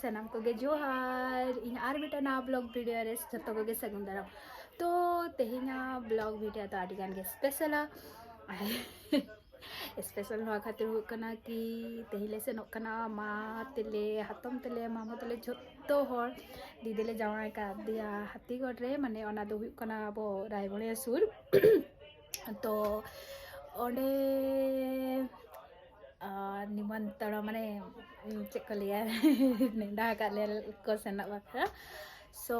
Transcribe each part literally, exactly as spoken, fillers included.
ᱥᱟᱱᱟᱢ ᱠᱚᱜᱮ ᱡᱚᱦᱟᱨ, ᱤᱧ ᱟᱨ ᱢᱤᱫᱴᱟᱝ ᱱᱟᱣᱟ ᱵᱞᱚᱜ ᱵᱷᱤᱰᱤᱭᱳ ᱨᱮ ᱡᱚᱛᱚ ᱠᱚᱜᱮ ᱥᱟᱹᱜᱩᱱ ᱫᱟᱨᱟᱢ᱾ ᱛᱚ ᱛᱮᱦᱮᱧᱟᱜ ᱵᱞᱚᱜ ᱵᱷᱤᱰᱤᱭᱳ ᱫᱚ ᱟᱹᱰᱤ ᱜᱟᱱ ᱜᱮ ᱥᱯᱮᱥᱟᱞᱟ᱾ ᱥᱯᱮᱥᱟᱞ ᱱᱚᱣᱟ ᱠᱷᱟᱹᱛᱤᱨ ᱦᱩᱭᱩᱜ ᱠᱟᱱᱟ ᱠᱤ ᱛᱮᱦᱮᱧ ᱞᱮ ᱥᱮᱱᱚᱜ ᱠᱟᱱᱟ ᱢᱟ ᱛᱮᱞᱮ, ᱦᱟᱛᱚᱢ ᱛᱮᱞᱮ, ᱢᱟᱢᱚ ᱛᱮᱞᱮ, ᱡᱚᱛᱚ ᱦᱚᱲ᱾ ᱫᱤᱫᱤ ᱞᱮ ᱡᱟᱶᱟᱭ ᱠᱟᱫᱮᱭᱟ ᱦᱟᱹᱛᱤᱜᱚᱲ ᱨᱮ, ᱢᱟᱱᱮ ᱚᱱᱟ ᱫᱚ ᱦᱩᱭᱩᱜ ᱠᱟᱱᱟ ᱟᱵᱚ ᱨᱟᱭᱵᱚᱲᱤᱭᱟ ᱥᱩᱨ᱾ ᱛᱚ ᱚᱸᱰᱮ ᱟᱨ ᱱᱤᱢᱚᱱᱛᱨᱚ, ᱢᱟᱱᱮ ᱪᱮᱫ ᱠᱚ ᱞᱟᱹᱭᱟ, ᱱᱮᱰᱟ ᱟᱠᱟᱫ ᱞᱮᱭᱟ ᱠᱚ ᱥᱮᱱᱚᱜ ᱵᱟᱠᱷᱨᱟ᱾ ᱥᱳ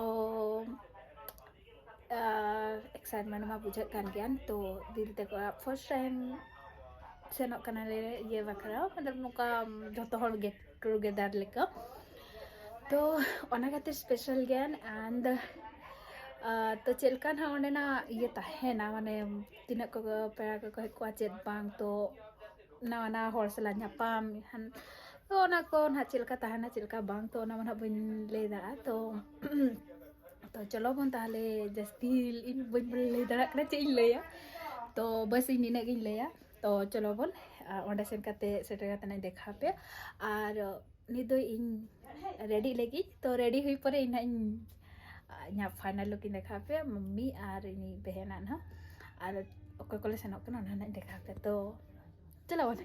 ᱮᱠᱥᱟᱭᱤᱴᱢᱮᱱᱴ ᱢᱟ ᱵᱩᱡᱷᱟᱹᱜ ᱠᱟᱱ ᱜᱮᱭᱟ᱾ ᱛᱚ ᱫᱤᱫᱤ ᱛᱟᱠᱚ ᱚᱲᱟᱜ ᱯᱷᱟᱨᱥᱴ ᱴᱟᱭᱤᱢ ᱥᱮᱱᱚᱜ ᱠᱟᱱᱟᱞᱮ ᱤᱭᱟᱹ ᱵᱟᱠᱷᱨᱟ, ᱢᱚᱛᱞᱚᱵ ᱱᱚᱝᱠᱟ ᱡᱚᱛᱚ ᱦᱚᱲ ᱜᱮᱴ ᱴᱩᱜᱮᱫᱟᱨ ᱞᱮᱠᱟ᱾ ᱛᱚ ᱚᱱᱟ ᱠᱷᱟᱹᱛᱤᱨ ᱥᱯᱮᱥᱟᱞ ᱜᱮᱭᱟ᱾ ᱮᱱᱰ ᱛᱚ ᱪᱮᱫ ᱞᱮᱠᱟ ᱱᱟᱦᱟᱜ ᱚᱸᱰᱮᱱᱟᱜ ᱤᱭᱟᱹ ᱛᱟᱦᱮᱱᱟ, ᱢᱟᱱᱮ ᱛᱤᱱᱟᱹᱜ ᱠᱚ ᱯᱮᱲᱟ ᱠᱚᱠᱚ ᱦᱮᱡ ᱠᱚᱜᱼᱟ ᱪᱮᱫ ᱵᱟᱝ, ᱛᱚ ᱱᱟᱣᱟ ᱱᱟᱣᱟ ᱦᱚᱲ ᱥᱟᱞᱟᱜ ᱧᱟᱯᱟᱢ ᱮᱱᱠᱷᱟᱱ ᱛᱚ ᱚᱱᱟ ᱠᱚ ᱱᱟᱦᱟᱜ ᱪᱮᱫ ᱞᱮᱠᱟ ᱛᱟᱦᱮᱱᱟ ᱪᱮᱫ ᱞᱮᱠᱟ ᱵᱟᱝ, ᱛᱚ ᱚᱱᱟ ᱢᱟ ᱱᱟᱦᱟᱜ ᱵᱟᱹᱧ ᱞᱟᱹᱭ ᱫᱟᱲᱮᱭᱟᱜᱼᱟ᱾ ᱛᱚ ᱛᱚ ᱪᱚᱞᱚ ᱵᱚᱱ ᱛᱟᱦᱚᱞᱮ, ᱡᱟᱹᱥᱛᱤ ᱤᱧ ᱵᱟᱹᱧ ᱞᱟᱹᱭ ᱫᱟᱲᱮᱭᱟᱜ ᱠᱟᱱᱟ ᱪᱮᱫ ᱤᱧ ᱞᱟᱹᱭᱟ᱾ ᱛᱚ ᱵᱟᱥ ᱤᱧ ᱱᱤᱱᱟᱹᱜ ᱜᱤᱧ ᱞᱟᱹᱭᱟ᱾ ᱛᱚ ᱪᱚᱞᱚ ᱵᱚᱱ ᱚᱸᱰᱮ ᱥᱮᱱ ᱠᱟᱛᱮ ᱥᱮᱴᱮᱨ ᱠᱟᱛᱮ ᱤᱧ ᱫᱮᱠᱷᱟᱣ ᱯᱮᱭᱟ᱾ ᱟᱨ ᱱᱤᱛ ᱫᱚ ᱤᱧ ᱨᱮᱰᱤ ᱞᱟᱹᱜᱤᱫ᱾ ᱛᱚ ᱨᱮᱰᱤ ᱦᱩᱭ ᱯᱚᱨᱮ ᱤᱧ ᱱᱟᱦᱟᱜ ᱤᱧ ᱤᱧᱟᱹᱜ ᱯᱷᱟᱭᱱᱟᱞ ᱞᱩᱠ ᱤᱧ ᱫᱮᱠᱷᱟᱣ ᱯᱮᱭᱟ ᱢᱟᱢᱢᱤ ᱟᱨ ᱤᱧᱤᱡ ᱵᱮᱦᱮᱱᱟᱜ ᱱᱟᱦᱟᱜ, ᱟᱨ ᱚᱠᱚᱭ ᱠᱚᱞᱮ ᱥᱮᱱᱚᱜ ᱠᱟᱱᱟ ᱚᱱᱟ ᱱᱟᱦᱟᱜ ᱤᱧ ᱫᱮᱠᱷᱟᱣ ᱯᱮᱭᱟ᱾ ᱛᱚ ᱪᱚᱞᱚ ᱵᱚᱱ᱾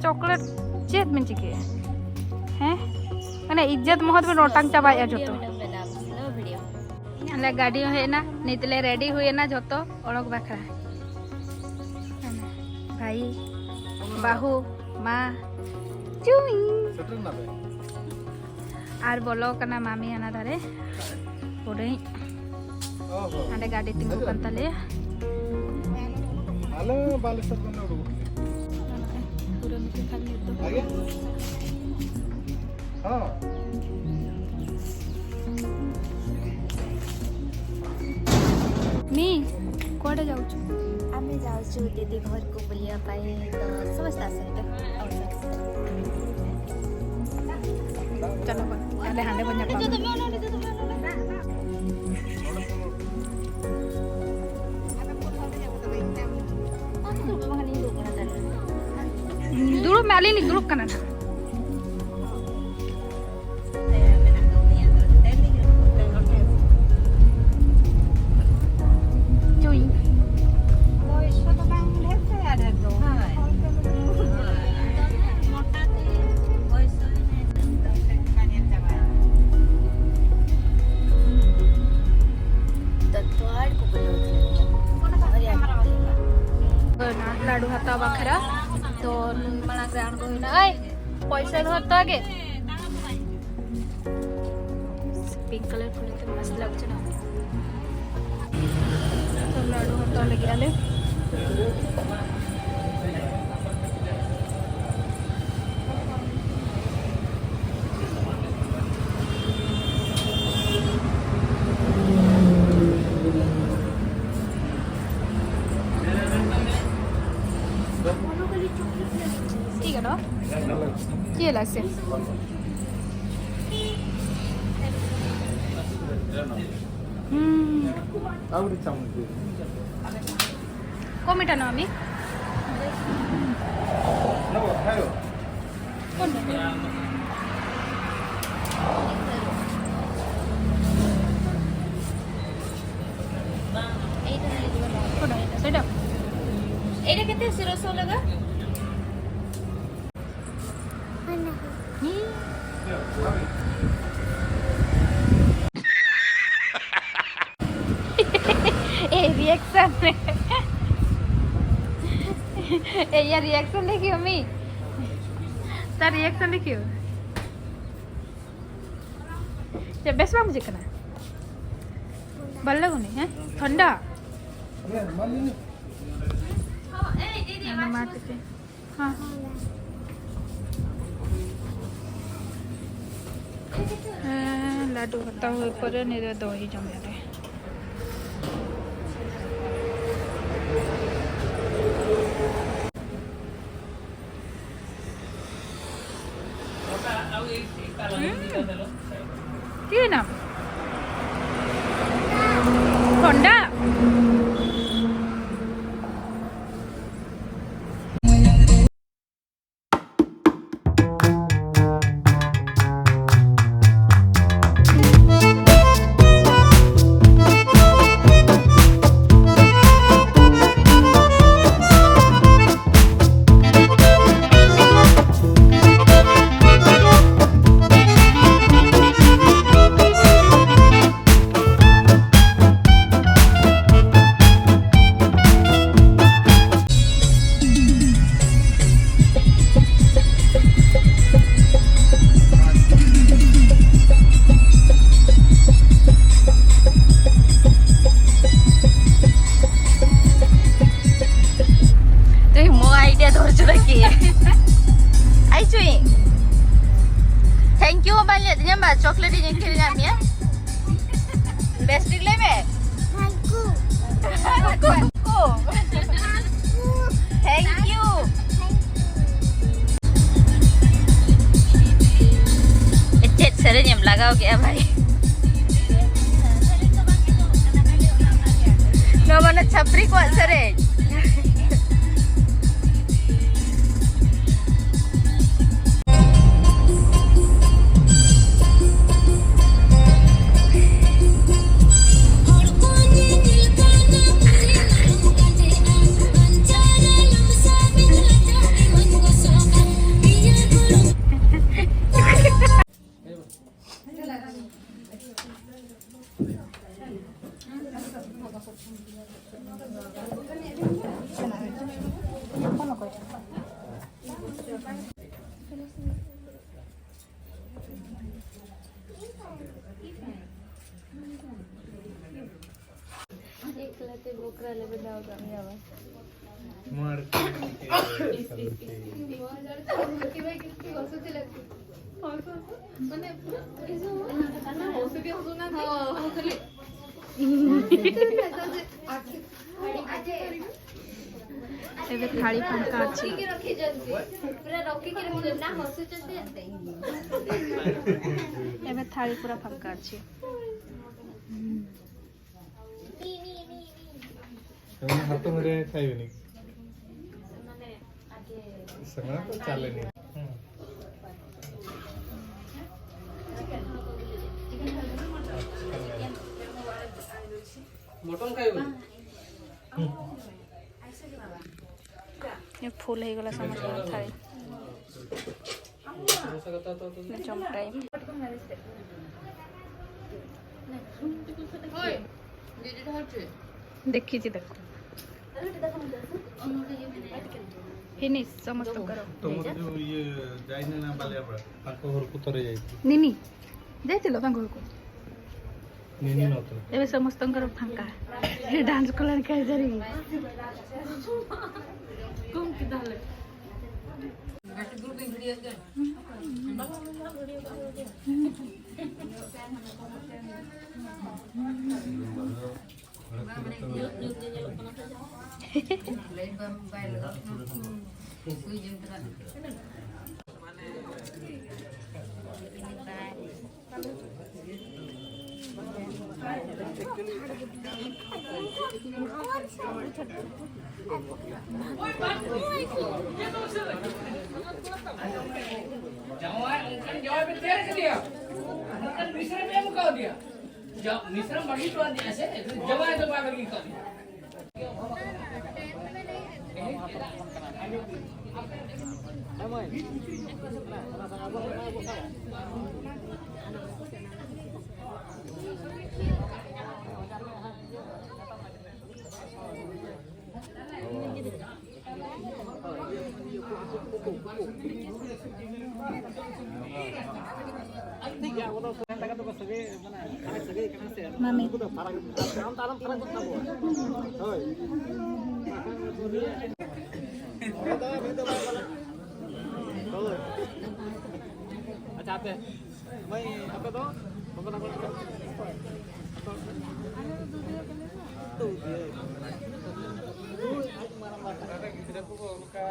ᱪᱚᱠᱞᱮᱴ ᱪᱮᱫ ᱵᱮᱱ ᱪᱤᱠᱟᱹᱭᱟ? ᱦᱮᱸ, ᱢᱟᱱᱮ ᱤᱡᱽᱡᱚᱛ ᱢᱚᱦᱚᱛ ᱵᱮᱱ ᱚᱴᱟᱝ ᱪᱟᱵᱟᱭᱮᱫᱼᱟ ᱡᱚᱛᱚ᱾ ᱟᱞᱮ ᱜᱟᱹᱰᱤ ᱦᱚᱸ ᱦᱮᱡ ᱮᱱᱟ, ᱱᱤᱛ ᱞᱮ ᱨᱮᱰᱤ ᱦᱩᱭᱮᱱᱟ ᱡᱷᱚᱛᱚ ᱚᱲᱚᱠ ᱵᱟᱠᱷᱨᱟ᱾ ᱵᱷᱟᱭ, ᱵᱟᱹᱦᱩ, ᱢᱟ, ᱪᱩᱭ᱾ ᱥᱮᱴᱮᱨ ᱱᱟᱯᱮ? ᱟᱨ ᱵᱚᱞᱚ ᱠᱟᱱᱟ ᱢᱟᱢᱤ ᱦᱟᱱᱟ ᱫᱷᱟᱨᱮ᱾ ᱯᱩᱨᱟᱹᱧ ᱚ ᱦᱚᱸ᱾ ᱦᱟᱸᱰᱮ ᱜᱟᱹᱰᱤ ᱛᱤᱸᱜᱩ ᱠᱟᱱ ᱛᱟᱞᱮᱭᱟ᱾ ᱟᱞᱮ ᱵᱟᱞᱮᱥᱚᱨ ᱠᱷᱚᱱ ᱞᱮ ᱩᱰᱩᱠᱚᱜ ᱠᱟᱱᱟ᱾ ᱯᱩᱨᱟᱹ ᱢᱤᱫᱴᱮᱱ ᱠᱷᱟᱱ ᱧᱩᱛᱩᱢ᱾ ᱟᱜᱮ? ᱦᱚᱸ। ᱢᱤ, କୁଆଡ଼େ ଯାଉଛୁ? ଆମେ ଯାଉଛୁ ଦିଦି ଘରକୁ ବୁଲିବା ପାଇଁ, ତ ସମସ୍ତେ ଆସନ୍ତୁ। ଚାଲ, ଚାଲ, ହାଣ୍ଡେ ବଜା କର। ᱫᱩᱲᱩᱵ ᱢᱮ, ᱟᱹᱞᱤᱧ ᱞᱤᱧ ᱫᱩᱲᱩᱵ ᱠᱟᱱᱟ ᱱᱟᱦᱟᱜ᱾ ᱪᱩᱭ᱾ ᱵᱚᱭᱮᱥ ᱫᱚ ᱵᱟᱝ ᱰᱷᱮᱨ ᱛᱟᱭᱟ ᱰᱷᱮᱨ ᱫᱚ᱾ ᱦᱳᱭ᱾ ᱦᱳᱭ, ᱛᱚ ᱢᱚᱴᱟ ᱛᱮ ᱵᱚᱭᱮᱥ ᱦᱩᱭᱱᱟ᱾ ᱵᱟᱝ ᱧᱮᱞ ᱪᱟᱵᱟᱭᱟ᱾ ᱫᱚᱛᱣᱟᱲ ᱠᱚ ᱵᱚᱞᱚ ᱚᱱᱟ ᱠᱚ ᱠᱟᱢᱨᱟ ᱵᱟᱹᱱᱩᱜᱼᱟ᱾ ᱞᱟᱹᱰᱩ ᱦᱟᱛᱟᱣ ᱵᱟᱠᱷᱨᱟ ᱛᱚ ᱱᱩᱭ ᱢᱟᱲᱟᱝ ᱨᱮ ᱟᱬᱜᱚ ᱦᱩᱭᱱᱟ᱾ ᱟᱭ, ᱯᱚᱭᱥᱟ ᱫᱚᱦᱚ ᱛᱚ ᱟᱜᱮ᱾ ᱯᱤᱝᱠ ᱠᱟᱞᱟᱨ ᱠᱷᱩᱞᱟᱹ ᱛᱮ ᱢᱚᱡᱽ ᱞᱟᱜᱩᱪᱷᱮ ᱱᱟ᱾ ᱛᱚ ᱞᱟᱹᱰᱩ ᱦᱟᱛᱟᱣ ᱞᱟᱹᱜᱤᱫ ᱟᱞᱮ᱾ ठीक है ना? ये लासे। हम्म। ଆଉ ଗୋଟେ ଚାମଚ ଦିଅ। କମିଟା ନମି। ନବ, ଖାଇବ? କଣ? କୋଉଟା? ସେଇଟା? ଏଇଟା କେତେ? ସେ ରସଗୋଲାଟା? ᱮ, রিয়াকশন। ᱮ, ᱭᱟ, রিয়াকশন দেখিও মি। তার রিয়াকশন দেখিও। ᱪᱮᱫ, ᱵᱮᱥ ᱵᱟᱝ ᱵᱩᱡᱷᱟᱹᱜ ᱠᱟᱱᱟ? ᱵᱟᱞᱞᱟᱜᱩᱱᱤ, ᱦᱮᱸ? ᱴᱷᱟᱱᱰᱟ? ᱚᱱᱟ ᱢᱟ ᱛᱮᱜᱮ᱾ ᱦᱮᱸ᱾ ᱦᱮᱸ, ᱞᱟᱹᱰᱩ ᱦᱟᱛᱟᱣ ᱦᱩᱭ ᱯᱚᱨᱮ ᱱᱤᱭᱟᱹ ᱫᱚ ᱫᱚᱦᱤ ᱡᱚᱢ ᱞᱮᱫᱟ᱾ ᱦᱩᱸ᱾ ᱪᱤᱠᱟᱹᱭᱮᱱᱟ? ᱦᱚᱱᱰᱟ? ᱛᱩᱭ ᱢᱚ ᱟᱭᱰᱤᱭᱟ ᱫᱷᱚᱨ ᱪᱩᱨᱟᱹ ᱠᱤ? ᱟᱭ ᱪᱩᱭ᱾ ᱛᱷᱮᱝᱠ ᱭᱩ ᱦᱚᱸ ᱵᱟᱹᱧ ᱞᱟᱹᱭᱮᱫ ᱛᱤᱧᱟᱹ, ᱵᱟ, ᱪᱚᱠᱞᱮᱴ ᱤᱧ ᱠᱤᱨᱤᱧ ᱟᱫ ᱢᱮᱭᱟ᱾ ᱵᱮᱥ ᱴᱷᱤᱠ ᱞᱟᱹᱭ ᱢᱮ᱾ ᱦᱟᱹᱠᱩ᱾ ᱦᱟᱹᱠᱩ᱾ ᱦᱟᱹᱠᱩ᱾ Thank you. ᱪᱮᱫ ᱥᱮᱨᱮᱧ ᱮᱢ ᱞᱟᱜᱟᱣ ᱠᱮᱜᱼᱟ ᱵᱷᱟᱭ? ᱱᱚᱣᱟ ᱢᱟᱱᱮ ᱪᱷᱟᱯᱨᱤ ᱠᱚᱣᱟᱜ ᱥᱮᱨᱮᱧ᱾ ᱟᱞᱮ ᱵᱮᱱᱟᱣ ᱠᱟᱜ ᱢᱮᱭᱟ ᱵᱟᱝ? ᱢᱚᱬᱮ ᱮᱵᱮ ᱛᱷᱟᱹᱲᱤ ᱯᱷᱟᱸᱠᱟ ᱟᱪᱷᱮ᱾ ᱮᱵᱮ ᱛᱷᱟᱹᱲᱤ ᱯᱩᱨᱟ ᱯᱷᱟᱸᱠᱟ ᱟᱪᱷᱮ᱾ ସେମାନେ ହାତ ମେରେ ଖାଇବେନି। ସେମାନେ ତ ଚାଲେନି। ହୁଁ। ମଟନ ଖାଇବନି। ଏ ଫୁଲ ହେଇଗଲା ସମସ୍ତଙ୍କର ଥାଳି। ଜମା ଟାଇମ୍। ଦେଖିଛି ଦେଖ। ଫିନିଶ ସମସ୍ତଙ୍କର। ତମର ଯୋଉ ଇଏ ଯାଇନି ନା ବାଲିଆପଡ଼ା, ତାଙ୍କ ଘରକୁ ଥରେ ଯାଇଥିଲି। ନିନି ଯାଇଥିଲ ତାଙ୍କ ଘରକୁ? ନିନି ନଥିଲା। ଏବେ ସମସ୍ତଙ୍କର ଫାଙ୍କା। ଡାନ୍ସ କଲାଣି କେଜାଣି। जवान उनका जवाब में तेरे के दिया, उनका मिश्र में मुका दिया। जब मिश्र में बड़ी तो दिया से, जवान तो पागल की कर दिया। ᱢᱟᱢᱤ᱾ ᱟᱪᱪᱷᱟ, ᱟᱯᱮ ᱢᱟᱹᱭ, ᱟᱯᱮ ᱫᱚ? ᱵᱟᱯᱮ ᱞᱟᱜᱟᱣ ᱠᱟᱱᱟ? ᱫᱩᱫᱷᱤᱭᱟᱹ ᱠᱟᱱᱟ ᱠᱚ᱾ ᱜᱤᱫᱽᱨᱟᱹ ᱠᱚ ᱚᱱᱠᱟ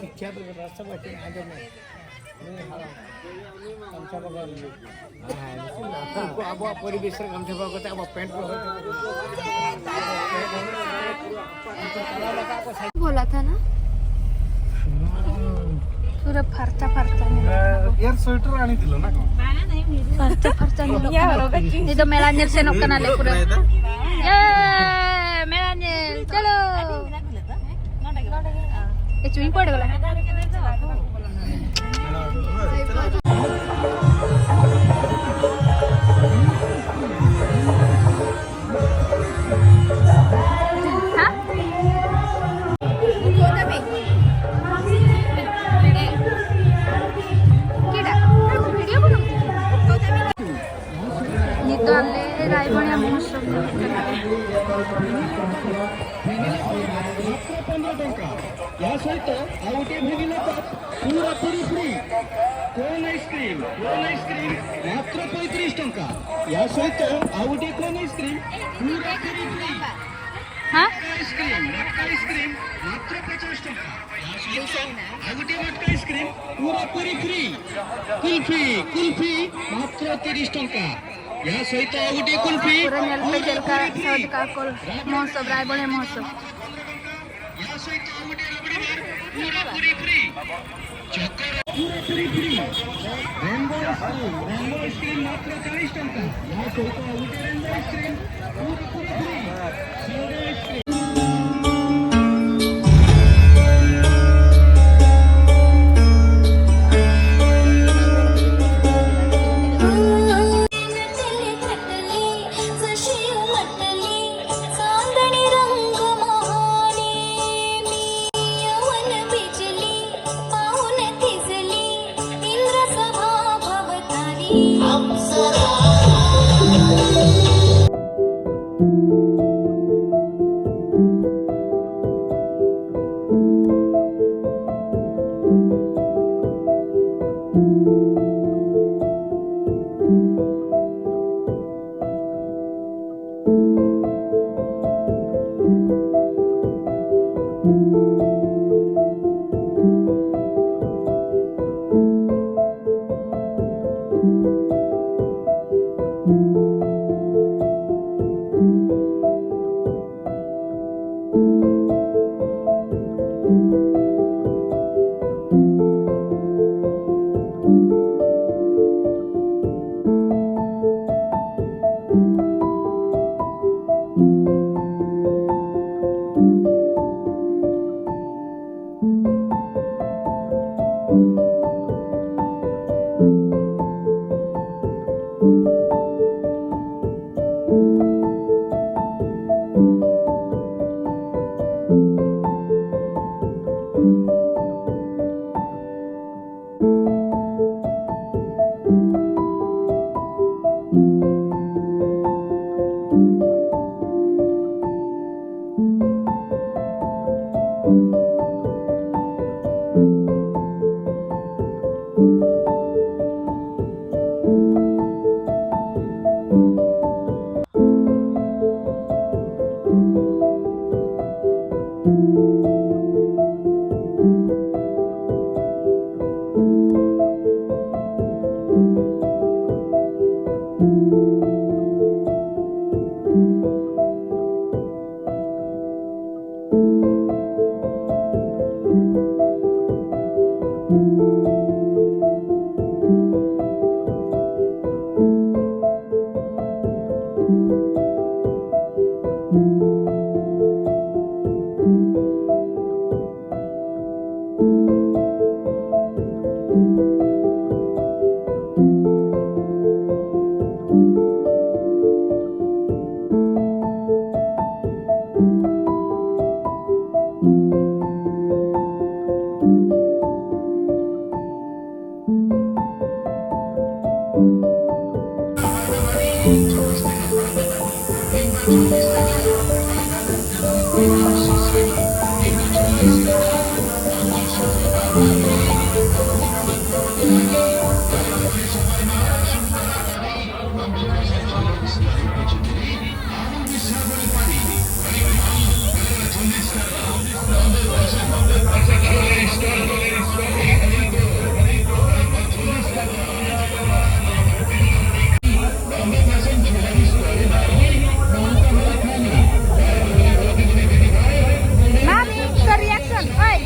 ᱥᱤᱠᱠᱷᱟ ᱵᱮᱵᱚᱥᱛᱷᱟ ᱵᱟᱹᱪᱩᱜ ᱟᱸᱡᱚᱢ ᱢᱮ᱾ ᱩᱱᱠᱩ ᱟᱵᱚᱣᱟᱜ ᱯᱚᱨᱤᱵᱮᱥ ᱨᱮ ᱜᱟᱢᱪᱷᱟ ᱵᱟᱵᱚᱛ ᱠᱟᱛᱮ ᱟᱵᱚᱣᱟᱜ ᱯᱮᱱᱴ ᱠᱚ ᱦᱚᱭᱛᱳ ᱵᱚᱞᱟ ᱛᱷᱟ ᱱᱟ᱾ ᱯᱩᱨᱟᱹ ᱯᱷᱟᱨᱪᱟ ᱯᱷᱟᱨᱪᱟ ᱧᱮᱞᱚᱜ ᱠᱟᱱᱟ ᱵᱚ᱾ ᱮᱭᱟᱨ ᱥᱳᱭᱮᱴᱟᱨ ᱟᱹᱱᱤ ᱫᱤᱞ ᱱᱟ ᱠᱚ᱾ ᱯᱷᱟᱨᱪᱟ ᱯᱷᱟᱨᱪᱟ ᱧᱮᱞᱚᱜ ᱠᱟᱱᱟ᱾ ᱱᱤᱛ ᱫᱚ ᱢᱮᱞᱟ ᱧᱮᱞ ᱥᱮᱱᱚᱜ ᱠᱟᱱᱟᱞᱮ ᱯᱩᱨᱟᱹ᱾ ᱮ, ᱢᱮᱞᱟ ᱧᱮᱞ, ᱪᱚᱞᱚ᱾ ᱮ, ᱪᱩᱧ ᱯᱚᱲ ᱜᱚᱞᱟ᱾ ᱦᱮᱸ? ᱱᱤᱛ ᱫᱚ ᱟᱞᱮ ᱨᱟᱭᱵᱚᱬᱤᱭᱟ ᱢᱚᱦᱳᱛᱥᱚᱵ ᱧᱮᱞ ᱠᱟᱱᱟ᱾ ୟା ସହିତ ଆଉ ଗୋଟିଏ ଭିନିଲ କପ୍ ପୁରାପୁରି ଫ୍ରି। କୋନ୍ ଆଇସ୍କ୍ରିମ୍, କୋନ୍ ଆଇସ୍କ୍ରିମ୍ ମାତ୍ର ପଇଁତିରିଶ ଟଙ୍କା। ୟା ସହିତ ଆଉ ଗୋଟିଏ କୋନ୍ ଆଇସ୍କ୍ରିମ୍ ପୁରାପୁରି ଫ୍ରି। ହାଁ? ଆଇସ୍କ୍ରିମ୍, ମଟକା ଆଇସ୍କ୍ରିମ୍ ମାତ୍ର ପଚାଶ ଟଙ୍କା। ୟା ସହିତ ଆଉ ଗୋଟିଏ ମଟକା ଆଇସ୍କ୍ରିମ୍ ପୁରାପୁରି ଫ୍ରି। କୁଲ୍ଫି, କୁଲ୍ଫି ମାତ୍ର ତିରିଶ ଟଙ୍କା। ୟା ସହିତ ଆଉ ଗୋଟିଏ କୁଲ୍ଫି ପୁରା ᱧᱮᱞ ᱯᱮ ᱪᱮᱫ ᱞᱮᱠᱟ ପୁରାପୁରି ଫ୍ରି। ᱥᱟᱹᱛ ᱠᱟᱜᱼᱟ ᱠᱚ ᱢᱚᱦᱳᱛᱥᱚᱵ, ᱨᱟᱭᱵᱚᱬᱤᱭᱟ ᱢᱚᱦᱳᱛᱥᱚᱵ। ୟା ସହିତ ଆଉ ଗୋଟିଏ ପୁରା ପୁରି free. Rainbow ice cream, rainbow ice cream ମାତ୍ର ଚାଳିଶ ଟଙ୍କା। ଯାହା ସହିତ ଆଉ ଗୋଟେ ରେନବୋ ଆଇସ୍କ୍ରିମ୍, ପୁରା ପୁରି ଫ୍ରି। ସନ୍ଧ୍ୟା ଆଇସ୍କ୍ରିମ୍। चांदनी रंग महाने, मी यवन बिजली पाहून थिजली, इंद्र सभा भवतारी. Mami, তোর reaction, ওই।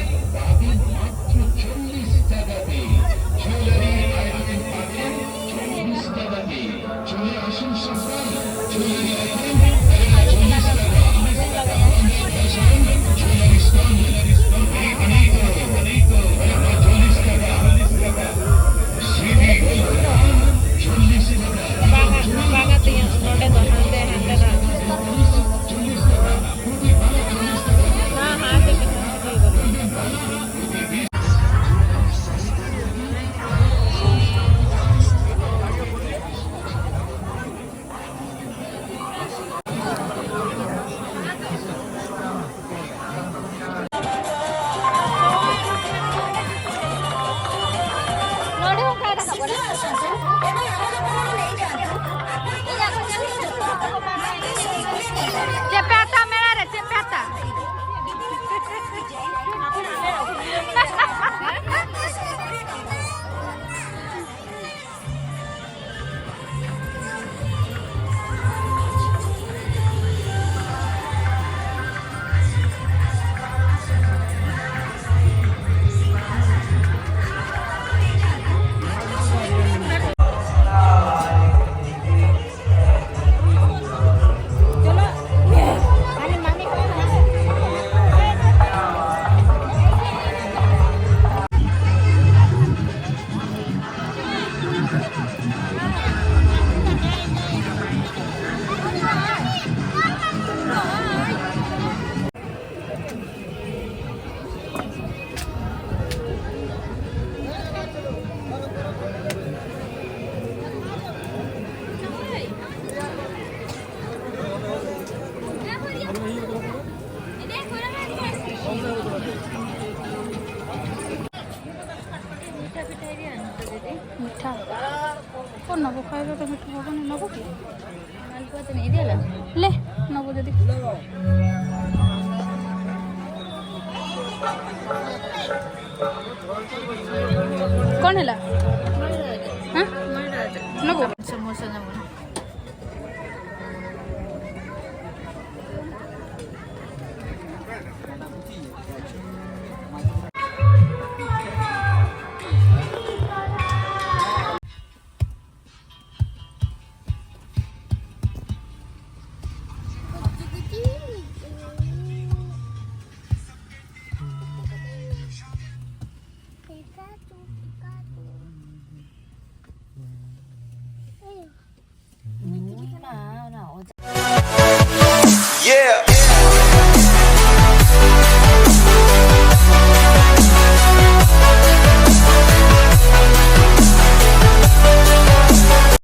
ନବୁ, ଖାଇବା ତ ମିଠା ହବନି, ନବୁ କି? ମାଲପୁଆ ତ ନେଇ ଦିଆଲା। ଲେ, ନବୁ ଯଦି। କ'ଣ ହେଲା? ହାଁ? ନବୁ? ସମୋସା ନବୁ ନା?